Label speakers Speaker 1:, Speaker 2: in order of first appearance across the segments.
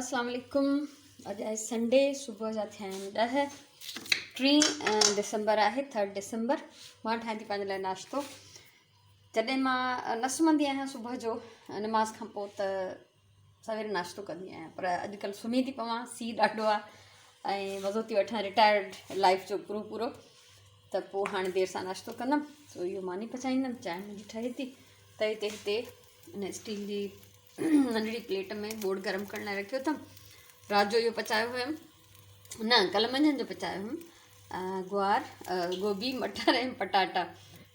Speaker 1: اسلام عليڪم. اڄ آهي سنڊي، صبح جا ٿيا آهن 10، 3 ڊسمبر آهي، 3 ڊسمبر. مان ٺاهيان ٿي پنهنجي لاء ناشتو. جڏهن مان نه سمهندي آهيان صبح جو نماز کان پوء ته سوير ناشتو ڪندي آهيان، پر اڄڪلهه سمهي ٿي پوان، سي ڏاڍو آهي ۽ مزو ٿي وٺان رٽائرڊ لائف جو پورو پورو، ته پوء هاڻي دير سان ناشتو ڪندم. سو اهو ماني پچائيندم، چانهه منهنجي ٺهي ٿي. تئي تي هتي ان اسٽيل جي ننڍڙي پليٽ ۾ ٻوڙ گرم ڪرڻ لاء رکيو اٿم. رات جو اهو پچايو هيم، نه ڪلهه منجهند جو پچايو هيم، گوار، گوبي، مٽر ۽ پٽاٽا.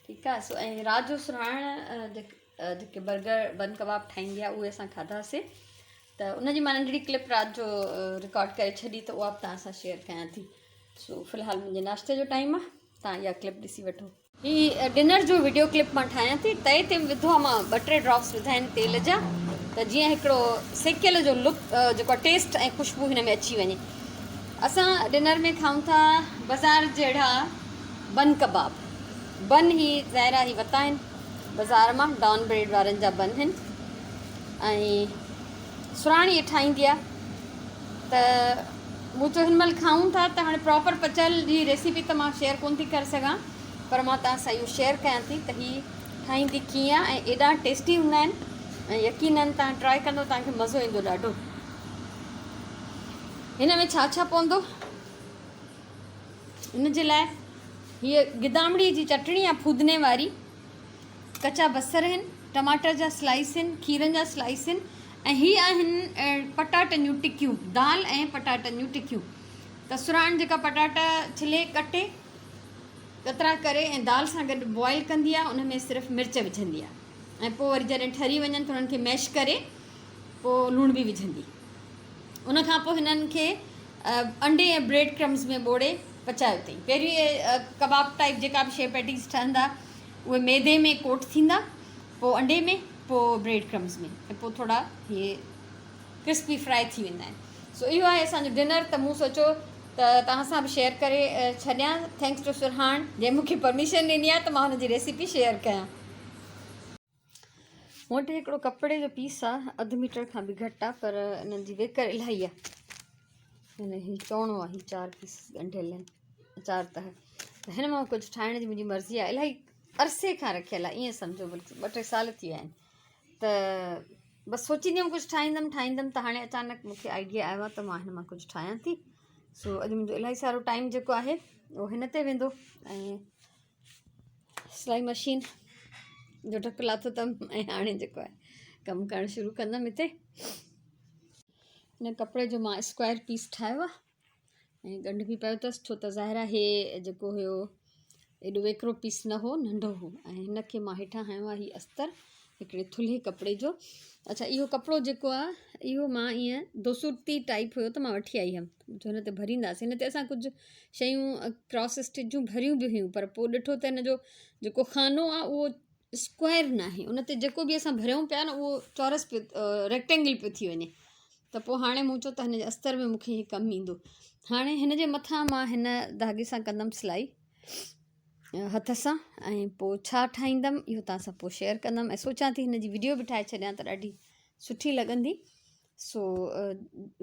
Speaker 1: ٺيڪ آهي. سو ۽ رات جو سرهاڻ جيڪي برگر بن ڪباب ٺاهيندي آهي اهي اسان کاڌاسي، ته ان جي مان ننڍڙي ڪلپ رات جو رڪارڊ ڪري ڇڏي ته اها به توهان سان شيئر ڪيان ٿي. سو في الحال منهنجي ناشتي جو ٽائيم آهي، توهان اها ڪلپ ڏسي وٺو. هي ڊنر جو وڊيو ڪلپ مان ٺاهيان ٿي. تئي تي وڌو آهي مان ٻه ٽي ڊراپس وڌا آهن تيل جا، ته جيئن هڪڙو سيڪيل جو لڪ جيڪو آهي ٽيسٽ ۽ خوشبو هن ۾ اچي وڃي. اسان ڊنر ۾ کائون ٿا بازار جهڙا بن ڪباب. بن هي ظاهر آهي هي وتا آهن بازار مان، ڊان بريڊ وارن جا بن آهن ۽ سراڻي هي ٺاهيندي آهي. ته مون چيو هن مهل کائون ٿا ته هاڻي پراپر پچل جي ريسيپي ته مان شيئر ڪونه ٿي ڪري سگهان، پر مان توهان سان اهو شيئر ڪيان ٿي ته هي ٺاهيندي ڪيئن آهي ۽ ايڏا ٽيسٽي هوندا آهن ۽ يقينن توهان ٽرائي ڪندو توهان کي مزو ايندو ڏاڍو. هن ۾ ڇا ڇا پوندو ان جي لاء هيء گدامڙي جي چٽڻي آهي ڦودني واري، ڪچا بصر آهن، ٽماٽر جا سلائس آهن، کيرن جا سلائس آهن ۽ هي آهن پٽاٽن جون ٽڪيون، دال ۽ پٽاٽن جون ٽڪيون. ته سراڻ جيڪا پٽاٽا ڇلي ڪٽي ڪترا ڪري ۽ دال سان گڏ بوائل ڪندي آهي، ان ۾ صرف مرچ وجهندي آهي ۽ پوء وري جڏهن ٺري وڃن ته انهن کي ميش ڪري پوء لوڻ به وجهندي. ان کان پوء هنن کي انڊي ۽ بريڊ ڪرمز ۾ ٻوڙي پچايو اٿئي. پهريون اهي ڪباب ٽائيپ جيڪا به شيء پيٽيز ٺهندا اهي ميدي ۾ ڪوٽ ٿيندا، پوء انڊي ۾، پوء بريڊ ڪرمز ۾ ۽ پوء ٿورا اهي ڪرسپي فرائي ٿي ويندا آهن. سو اهو آهي اسان جو ڊنر. ته مون سوچيو ته توهان سان به شيئر ڪري ڇڏيان. Thanks two سرهاڻ جنهن مون کي پرميشن ڏني آهي ته مان هن جي ريسيپي شيئر ڪيان. مون وٽ هڪڙو ڪپڙي جو پيس آ، اڌ ميٽر کان به گهٽ آ، پر ان جي ويڪر الاهي آ. يعني هي چوڻو آ، هي چار پيس ڳنڍيل آهن، چار تهه. ته هن مان ڪجهه ٺاهڻ جي منهنجي مرضي آ. الاهي عرصي کان رکيل آ، ائين سمجهو بلڪ ٻه ٽي سال ٿي ويا آهن. ته بس سوچيندي هيم ڪجهه ٺاهيندم ٺاهيندم، ته هاڻي اچانڪ مون کي آئيڊيا آيو آ ته مان هن مان ڪجهه ٺاهيان ٿي. سو اڄ منهنجو الاهي سارو ٽائيم جيڪو آهي اهو هن تي ويندو. ۽ سلائي مشين جو ڍڪ لاٿو اٿم ۽ هاڻي جيڪو آهي ڪم ڪرڻ شروع ڪندم. هتي هن ڪپڙي جو مان اسڪوائر پيس ٺاهيو آهي ۽ ڳنڍ به پيو اٿس، ڇو ته ظاهر آهي هي جيڪو هيو ايڏو ويڪرو پيس نه هو، ننڍو هو. ۽ هن کي مان هيٺان هنيو آهي هي استر هڪڙي ٿلهي ڪپڙي جو. اڇا اهو ڪپڙو جيڪو آهي اهو مان ائين دوسوتي ٽائپ هيو ته مان وٺي آئي هيم، جو هن تي ڀرينداسين. هن تي اسان ڪجهه شيون ڪراس اسٽچ جون ڀريون به هيون، پر پوء ڏٺو ته هن جو جيڪو خانو آهي اهو اسڪوائر ناهي، ان تي جيڪو به اسان ڀريون پيا نه اهو چورس پيو ريڪٽينگل پيو ٿي وڃي. ته پوء هاڻي مون چيو ته هن جي استر ۾ مونکي هي ڪم ايندو. هاڻي هن جي مٿان مان هن ڌاڳي سان ڪندم سلائي هٿ سان، ۽ پوء ڇا ٺاهيندم اهو توهان سان پوء شيئر ڪندم. ۽ سوچان ٿي هن جي وڊيو به ٺاهي ڇڏيان ته ڏاڍي سٺي لڳندي. سو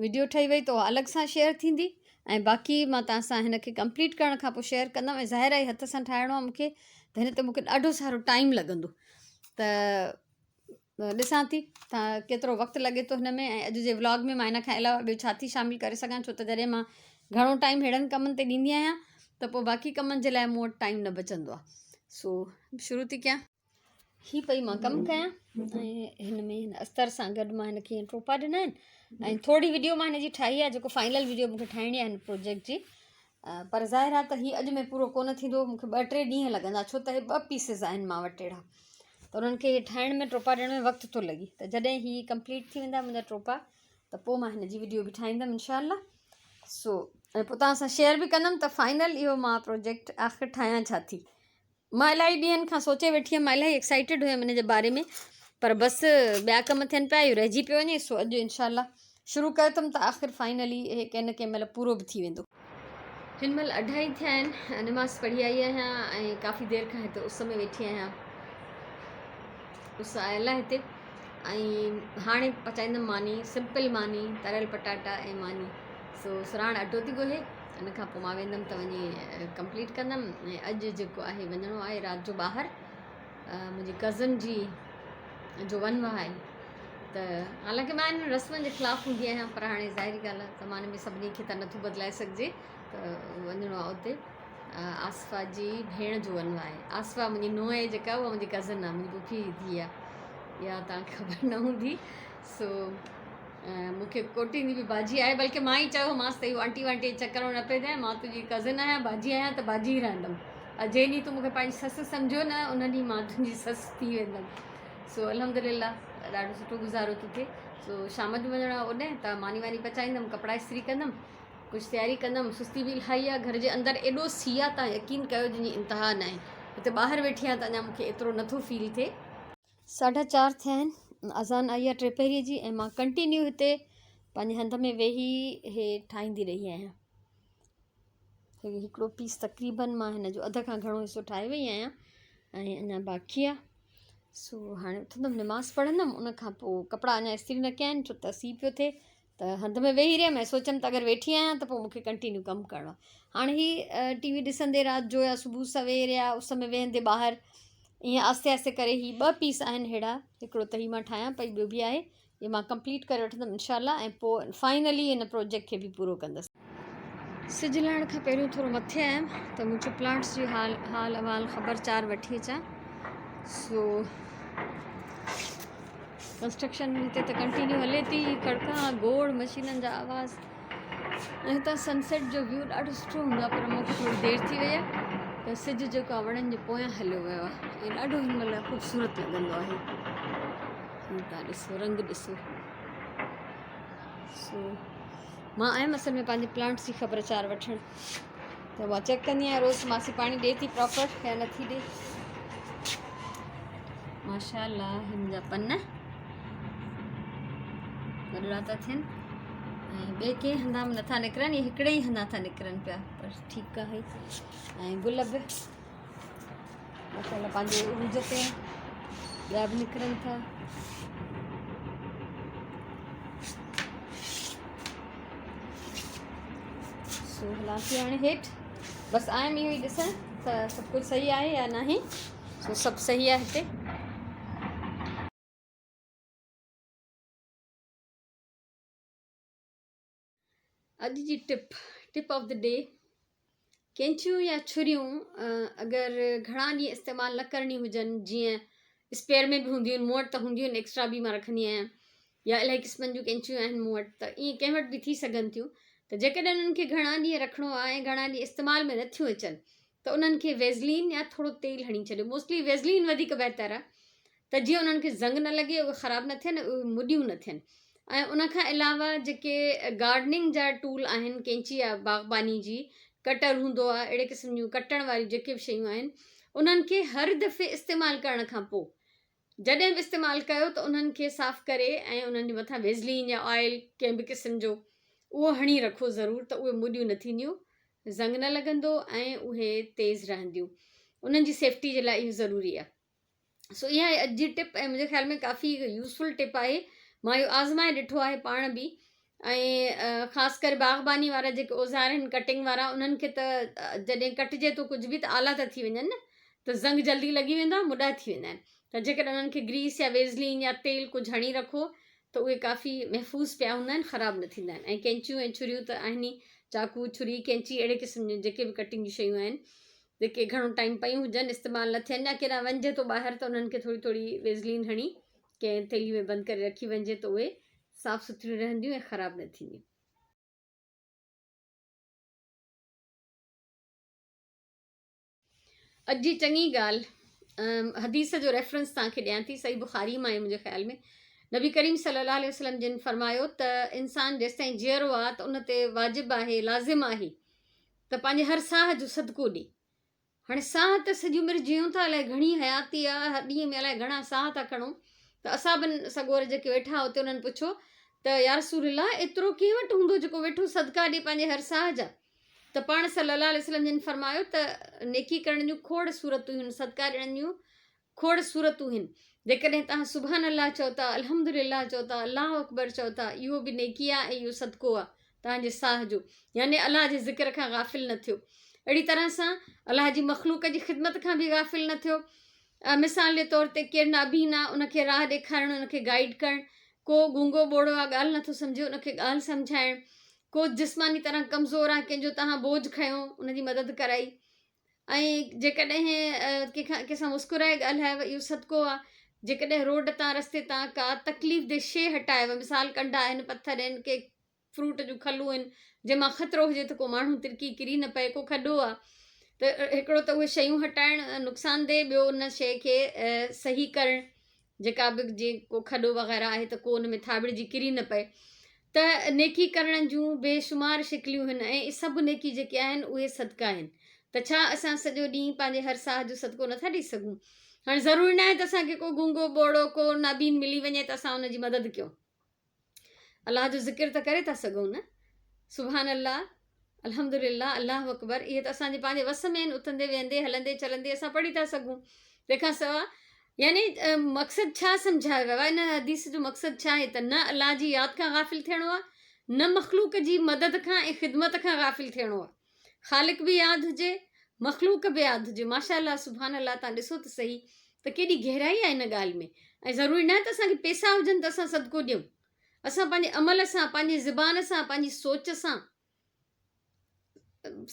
Speaker 1: وڊيو ٺهي وئي ته اها الڳ سان شيئر ٿيندي، ۽ باقي مان توهان سان هن کي ڪمپليٽ ڪرڻ کان پوء شيئر ڪندم. ۽ ظاهر آهي هٿ سان ٺاهڻو آهي مونکي ته هن تي مونکي ڏاڍو سارو ٽائيم لڳندو، ته ڏسان ٿي ته ڪيترو وقت لڳي ٿو هن ۾. ۽ اڄ جي ولاگ ۾ مان هن کان علاوه ٻيو ڇا ٿي شامل ڪري سگهان، ڇو ته جڏهن مان گهڻو ٽائيم ههڙن ڪمن تي ڏيندي آهيان ته پوء باقي ڪمن جي لاء مون وٽ ٽائيم نه بچندو آهي. سو شروع ٿي ڪيان. هي پئي مان ڪم ڪيان ۽ هن ۾ هن استر سان گڏ مان هن کي ٽوپا ڏنا آهن ۽ ٿوري وڊيو مان هن جي ٺاهي آهي، جيڪو فائنل وڊيو مونکي ٺاهڻي آهي هن پروجيڪٽ جي. پر ظاهر آهي ته هي اڄ ۾ پورو ڪونه ٿيندو، مونکي ٻه ٽي ڏينهن لڳندا، ڇو ته هي ٻه پيسز آهن مان وٽ اهڙا، ته انهن کي ٺاهڻ ۾ ٽوپا ڏيڻ ۾ وقت ٿو لڳي. ته جڏهن هي ڪمپليٽ ٿي ويندا منهنجا ٽوپا ته پوء مان هن جي وڊيو به ٺاهيندم انشاء الله. سو ۽ پوء توهان سان شيئر به ڪندم ته فائنل اهو مان پروجيڪٽ آخر ٺاهيان ڇا ٿي. مان الاهي ڏينهن کان سوچي ويٺي هيم، مان الاهي ايڪسائيٽيڊ هيم ان جي باري ۾، پر بس ٻيا ڪم ٿين پيا اهو رهجي پيو وڃي. سو اڄ انشاء الله شروع ڪيو اٿم ته آخر فائنلي هي ڪنهن نه ڪنهن مهل پورو به ٿي ويندو. هن مهل اڍائي ٿيا آهن، نماز پڙهي آئي آهيان ۽ ڪافي دير کان هتي اس ۾ ويٺي آهيان. اس آيل آهي هتي. ۽ هاڻي پچائيندم ماني سمپل ماني تريل پٽاٽا ۽ ماني سو سراڻ اٽو ٿي ڳوهي ان کان پوء مان ويندم ته وڃي ڪمپليٽ ڪندم ۽ اڄ جيڪو آهي وڃڻو آهي رات جو ٻاهر منهنجي ڪزن جي جو ون واهه آهي ته حالانڪه مان انهن رسمن جي خلاف هوندي آهيان پر هاڻي ظاهري ڳالهه آهي زماني ۾ سڀني کي ته نٿو بدلائي سگهجي ته وڃڻو آهي اتي آصفه جي ڀيڻ جو ون آهي آصفه منهنجي نونهن آهي جيڪا اها منهنجي ڪزن آهي منهنجي پڦي جي ڌيء آهي اها توهان کي خبر نه هوندي سو مونکي ڪوٽيندي به باجي آهي بلڪه مان ئي چيومانس ته اهو آنٽي وانٽي چڪر ۾ نه پئجانء مان تنهنجي ڪزن آهيان باجي آهيان ته باجي ئي رهندم جنهن ڏينهن تون مونکي پنهنجي سس سمجهيو نه ان ڏينهن مان تنهنجي سس ٿي ويندم سو الحمد لله ڏاڍو سٺو گذارو ٿو ٿئي سو شام جو وڃڻو آهي اوڏانهن ته ماني واني پچائيندم ڪپڙا استري ڪندم ڪجهه تياري ڪندم سستي به الاهي آهي گهر جي اندر ايڏو سي آهي تان يقين ڪيو جنهن جي انتها ناهي هتي ٻاهر ويٺي آهيان ته اڃا مونکي ايترو نٿو فيل ٿئي. ساڍا چار ٿيا آهن اذان آئي آهي ٽيپهريء جي ۽ مان ڪنٽينيو هتي پنهنجي هنڌ ۾ ويهي هي ٺاهيندي رهي آهيان هي هڪڙو پيس تقريبن مان هن جو اڌ کان گهڻو حصو ٺاهي وئي آهيان ۽ اڃا باقي آهي سو هاڻي اٿندم نماز پڙهندم ان کان پوء ڪپڙا اڃا استري نه ڪيا آهن ڇو ته سي پيو ٿئي ته هنڌ ۾ ويهي رهيم ۽ سوچيم ته اگر ويٺي آهيان ته پوء مون کي ڪنٽينيو ڪم ڪرڻو آهي. هاڻي هي ٽي وي ڏسندي رات جو يا صبح سوير يا اس ۾ ويهندي ٻاهر ائين آهستي آهستي ڪري هي ٻه پيس آهن ههڙا هڪڙو ته هي مان ٺاهيان پئي ٻيو به آهي هي مان ڪمپليٽ ڪري وٺندم انشاء الله ۽ پوء فائنلي هن پروجيڪٽ کي به پورو ڪندس. سج لهڻ کان پهريون ٿورو مٿي آيم ته مون چيو پلانٽس جي حال حال احوال خبر چار وٺي اچان سو ڪنسٽرڪشن هتي ته ڪنٽينيو هلي ٿي کڙڪا گوڙ مشينن جا آواز ۽ هتان سنسيٽ جو ويو ڏاڍو سٺو هوندو آهي پر مونکي ٿوري دير ٿي وئي آهي ته سج جيڪو آهي وڻن جي پويان هليو ويو آهي ۽ ڏاڍو هن مهل خوبصورت لڳندو آهي تان ڏسو رنگ ڏسو سو مان آيم اصل ۾ پنهنجي پلانٽس جي خبر چار وٺڻ ته مان چيڪ ڪندي آهيان روز ماسي پاڻي ڏي ٿي پراپر يا نٿي ڏي ماشاء الله هن جا پن وڏڙا ٿا ٿين ۽ ٻئي ڪنهن هنڌان به نٿا نڪرن هي هڪڙي ئي هنڌان ٿا نڪرن پيا پر ٺيڪ آهي ۽ گل به ماشاء الله پنهنجي عروج تي ٻيا به نڪرن ٿا سو هلان ٿي هاڻي هيٺ بس آيم اهو ئي ڏسڻ ته سڀ ڪجهه صحيح آهي يا ناهي سو سڀ صحيح آهي هتي اڄ جي tip, Tip of the Day، قينچيون يا ڇريون اگر گهڻا ڏينهن استعمال نه ڪرڻيون هجن جيئن اسپيئر ۾ به هونديون آهن مون وٽ ته هونديون آهن ايڪسٽرا به مان رکندي آهيان يا الاهي قسمن جون قينچيون آهن مون وٽ ته ائين ڪنهن وٽ به ٿي سگهن ٿيون ته جيڪڏهن انهن کي گهڻا ڏينهن رکڻو آهي ۽ گهڻا ڏينهن استعمال ۾ نٿيون اچن ته انهن کي ويزلين يا ٿورو تيل هڻي ڇڏيو موسٽلي ويزلين وڌيڪ بهتر آهي ته جيئن انهن کي زنگ نه لڳي اهي خراب نه ٿين اهي مڏيون نه ٿين ۽ ان کان علاوه جيڪي گارڊننگ جا ٽول آهن قينچي يا باغباني جي ڪٽر هوندو آهي اهڙي قسم جون ڪٽڻ واريون جيڪي به شيون آهن انهن کي هر دفعي استعمال ڪرڻ کان پوء جڏهن به استعمال ڪيو ته انهن کي صاف ڪري ۽ انهن جي مٿان ويزلين يا آئل ڪنهن به قسم جو اهو هڻي رکو ضرور ته اهي مڏيون نه ٿينديون زنگ نه لڳندو ۽ اهي تيز رهنديون انهن جي سيفٽي جي لاء اهو ضروري آهي سو اها آهي اڄ جي ٽپ ۽ منهنجي خيال ۾ ڪافي يوزفل ٽپ آهي مان اهو آزمائي ڏٺو آهي پاڻ به ۽ خاص ڪري باغباني وارا جيڪي اوزار آهن ڪٽنگ وارا انهن کي ته جڏهن ڪٽجي ٿو ڪجهه به ته آلا ٿا ٿي وڃن نه ته زنگ جلدي لڳي ويندو آهي مڏا ٿي ويندا آهن ته جيڪڏهن انهن کي گريس يا ويزلين يا تيل ڪجهه هڻي رکو ته اهي ڪافي محفوظ پيا هوندا آهن خراب نه ٿيندا آهن ۽ قينچيون ۽ ڇريون ته آهن ئي چاقو ڇري قينچي اهڙي قسم جون جيڪي به ڪٽنگ جون شيون آهن جيڪي گهڻو ٽائيم پيون هجن استعمال نه ٿين يا ڪيڏانهن وڃجي ٿو ٻاهر ته انهن کي ٿوري ٿوري ويزلين هڻي ڪنهن ٿيلهي ۾ بند ڪري رکي وڃجي ته اهي صاف سٿريون رهنديون ۽ خراب نه ٿينديون. اڄ جي چڱي ڳالهه حديث جو ريفرنس توهان کي ڏيان ٿي صحيح بخاري مان آهي منهنجي خيال ۾ نبي ڪريم صلي الله عليه وسلم جن فرمايو ته انسان جيستائين جيئرو آهي ته ان تي واجب آهي لازم آهي ته پنهنجي هر ساهه جو صدقو ڏي. هاڻي ساهه ته سڄي عمر جيئون ٿا، الائي گهڻي حياتي آ، هر ڏينهن ۾ الائي گهڻا ساهه ٿا کڻون ته اصحابن سڳوري جيڪي ويٺا ها اتي انهن پڇيو ته يارسول الله ايترو ڪنهن وٽ هوندو جيڪو ويٺو صدقا ڏي پنهنجي هر ساهه جا؟ ته پاڻ صلي الله عليه وسلم جن فرمايو ته نيڪي ڪرڻ جون کوڙ صورتون هن صدقا ڏيڻ جون کوڙ صورتون هن. جيڪڏهن توهان سبحان الله چئو ٿا، الحمد لله چئو ٿا، الله اڪبر چئو ٿا، اهو به نيڪي آهي ۽ اهو صدقو آهي توهان جي ساهه جو. يعني الله جي ذڪر کان غافل نه ٿيو. اهڙي طرح سان الله جي مخلوق جي خدمت کان به غافل نه ٿيو. مثال جي طور تي ڪير نابين آهي ان کي راهه ڏيکارڻ، ان کي گائيڊ ڪرڻ، ڪو گونگو ٻوڙو آهي ڳالهه نٿو سمجهي ان کي ڳالهه سمجهائڻ، ڪو جسماني طرح ڪمزور آهي ڪنهن جو توهان بوجهه کنيو ان جي مدد ڪرائي ۽ جيڪڏهن ڪنهن کان ڪنهن سان مسڪرائي ڳالهايو اهو صدقو آهي. جيڪڏهن روڊ تان رستي تان ڪا تڪليف ده شيء هٽايو مثال ڪنڊا آهن پٿر آهن ڪي فروٽ جون کلون آهن جنهن مان خطرو هجي ته ڪو ماڻهو ترڪي ڪري نه پئي ڪو کڏو آهي ته هڪڙو ته اهي شيون هٽائڻ نقصان ده ٻيو ان شيء کي صحيح ڪرڻ جيڪا به جي ڪو کڏو وغيره آهي ته ڪو ان ۾ ٿاٻڙجي ڪري نه پئي ته نيڪي ڪرڻ جون بي شمار شڪليون هن ۽ سڀ نيڪي جيڪي آهن اهي صدقا آهن ته ڇا اسان سڄو ڏينهن پنهنجي هر ساهه جو صدقو نٿا ڏئي سگهون؟ هاڻي ضروري ناهي ته اسان کي ڪو گونگو ٻوڙو ڪو نابين ملي وڃي ته اسان ان جي مدد ڪيون. الله جو ذڪر ته ڪري ٿا سگهون نه. سبحان الله الحمد لله الله اڪبر اهي ته اسان جي پنهنجي وس ۾ آهن اٿندي ويهندي هلندي چلندي اسان پڙهي ٿا سگهون. تنهن کان سواء يعني مقصد ڇا سمجهايو ويو آهي ان حديث جو مقصد ڇا آهي ته نه الله جي ياد کان غافل ٿيڻو آهي نه مخلوق جي مدد کان ۽ خدمت کان غافل ٿيڻو آهي. خالق به ياد هجي مخلوق به ياد هجي. ماشاء الله سبحان الله تان ڏسو ته سهي ته ڪيڏي گهرائي آهي ان ڳالهه ۾ ۽ ضروري ناهي ته اسان کي پيسا هجن ته اسان صدقو ڏيون اسان پنهنجي عمل سان پنهنجي زبان سان پنهنجي سوچ سان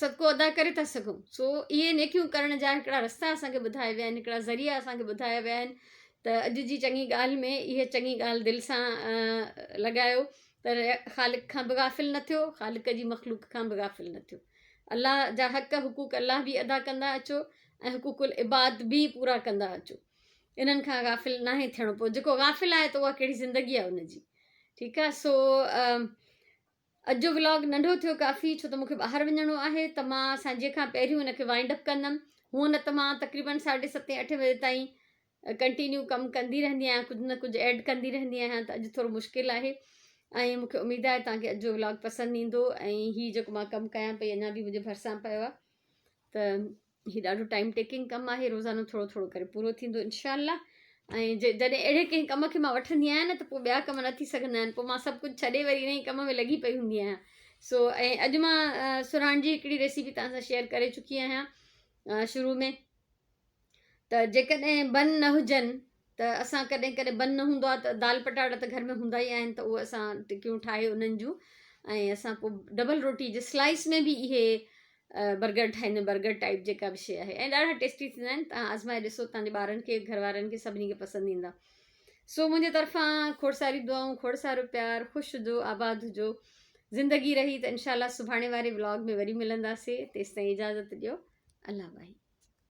Speaker 1: صدقو ادا ڪري ٿا سگهون. سو اهي نيڪيون ڪرڻ جا هڪڙا رستا اسان کي ٻڌايا ويا آهن، هڪڙا ذريعا اسان کي ٻڌايا ويا آهن ته اڄ جي چڱي ڳالهه ۾ اها چڱي ڳالهه دل سان لڳايو ته خالق کان به غافل نه ٿيو، خالق جي مخلوق کان به غافل نه ٿيو. الله جا حق حقوق الله به ادا ڪندا اچو ۽ حقوق العباد به پورا ڪندا اچو. انهن کان غافل ناهي ٿيڻو. پوء جيڪو غافل آهي ته اها ڪهڙي زندگي آهي ان جي. ٺيڪ آهي سو اڄ جو ولاگ ننڍو ٿيو ڪافي ڇو ته مونکي ٻاهر وڃڻو آهي ته مان سانجهي کان پهريون ان کي وائنڊ اپ ڪندم. هونء نه ته مان تقريبن ساڍي ستين اٺين بجي تائين ڪنٽينيو ڪم ڪندي رهندي آهيان ڪجهه نه ڪجهه ايڊ ڪندي رهندي آهيان ته اڄ ٿورو مشڪل آهي ۽ مونکي اميد آهي توهان کي اڄ جو ولاگ پسند ايندو ۽ هي جيڪو مان ڪم ڪيان پئي اڃا به منهنجي ڀرسان پيو آهي ته هي ڏاڍو ٽائيم ٽيڪنگ ڪم آهي روزانو ٿورو ٿورو ڪري پورو ٿيندو انشاء الله ۽ جڏهن اهڙي ڪنهن ڪم کي مان وٺندي آهيان نه ته پوء ٻيا ڪم نه ٿي سگهندا آهن پوء مان سڀ ڪجهه ڇڏي وري انهي ڪم ۾ لڳي پئي هوندي آهيان سو ۽ اڄ مان سرهاڻ جي هڪڙي ريسيپي توهان سان شيئر ڪري چڪي آهيان شروع ۾ ته جيڪڏهن بن نه هجن ته اسان ڪڏهن ڪڏهن بن نه هوندو آهي ته دال پٽاٽا ته گهر ۾ هوندا ئي آهن ته اهي اسان ٽڪيون ٺاهي انهن جون ۽ اسان پوء ڊبل روٽي جي سلائس ۾ به اهي برگر ٺاهيندا آهيون برگر ٽائپ جيڪا به شيء آهي ۽ ڏاڍا ٽيسٽي ٿيندا آهن تان آزمائي ڏسو تان جي ٻارن کي گهر وارن کي سڀني کي پسند ايندا سو منهنجي طرفان کوڙ ساري دعائون کوڙ سارو پيار خوش هجو آباد هجو زندگي رهي ته انشاء الله سڀاڻي واري ولاگ ۾ وري ملنداسي تيستائين اجازت ڏيو الله باهي.